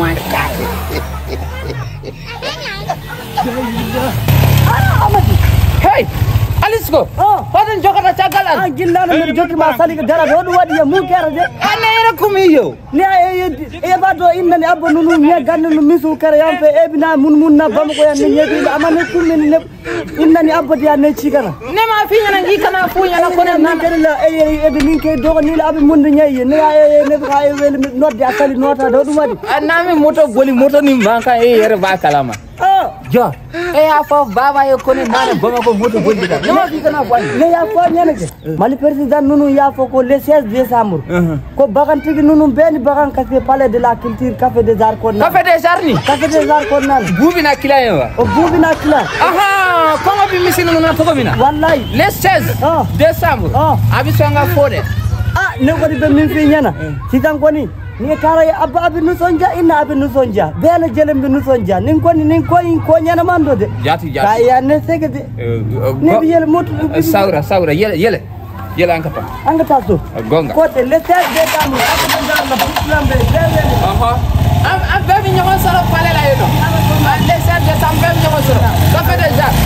waati. Hey! Alisco! Hoɗon jogata caggal an! An gillano mbiɗa jokkima sali ko dara hoɗum waɗi ya mum kere de. Anne ere kumiyo! Ni a eɓa do innani abba nunu mi ganne no misu kere yam fe eɓina mun mun na bamako yan ne ñeeɗiɓe amane kummin ne innani abba diya ne cigana. Nema fiñana ji kana fuñana kono min kadi la eɓe min ke dogo ni la aɓe munde ñayi ne a ne ka e weli nodde a sali notade hoɗum waɗi. Nami moto boli moto ni manka e yere ba kalama. Jo, e a fo baba ye koni nane Bamako moto boli da. Nema fi kana fo ne ya fo ñana ke Mali président nunu ya fo ko le 16 décembre ko bagan tigi nunu ben bagan café palais de la culture café des arts ko café des arts ni café des arts ko nan bubi na kila yewa o bubi na kila aha kongo bi misinu nuna togo mina wallahi le 16 décembre abi songa fode ah ne ko be min fi ñana sitan koni ni tara ya abba abi nusonja inna abi nusonja bela jelem bi nusonja nin koni nin koyin ko ñana mando de jati jati ka ya ne sege de ne bi yele motu saura saura yele yele yele an kata an kata so gonga ko te le 16 décembre ak na islam be bele aha am am be mi ñogon soro pale la yeno le 16 décembre be mi ñogon soro café des arts.